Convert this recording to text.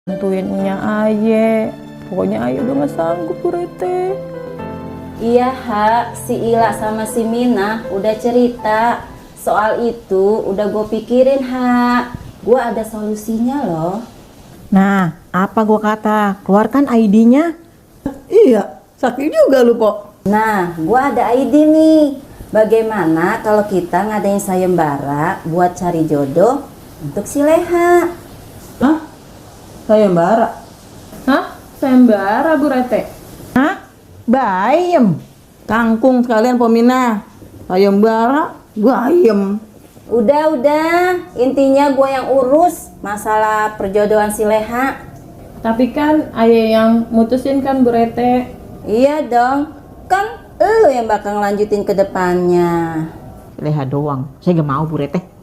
Bantuinnya Aye, pokoknya Aye udah gak sanggup Bu Rete. Iya Hak, si Ila sama si Mina udah cerita. Soal itu udah gue pikirin Hak. Gue ada solusinya loh. Nah, apa gua kata? Keluarkan ID-nya. Iya, sakit juga lu, Pok. Nah, gue ada ide nih. Bagaimana kalau kita ngadain sayembara buat cari jodoh untuk si Leha? Hah? Sayembara? Hah? Sayembara Bu Rete? Hah? Bayem. Kangkung sekalian Pomina. Sayembara, bayem. Udah, intinya gue yang urus masalah perjodohan si Leha. Tapi kan Aye yang mutusin kan Bu Rete. Iya dong, kan lu yang bakal ngelanjutin ke depannya. Leha doang. Saya gak mau Bu Rete.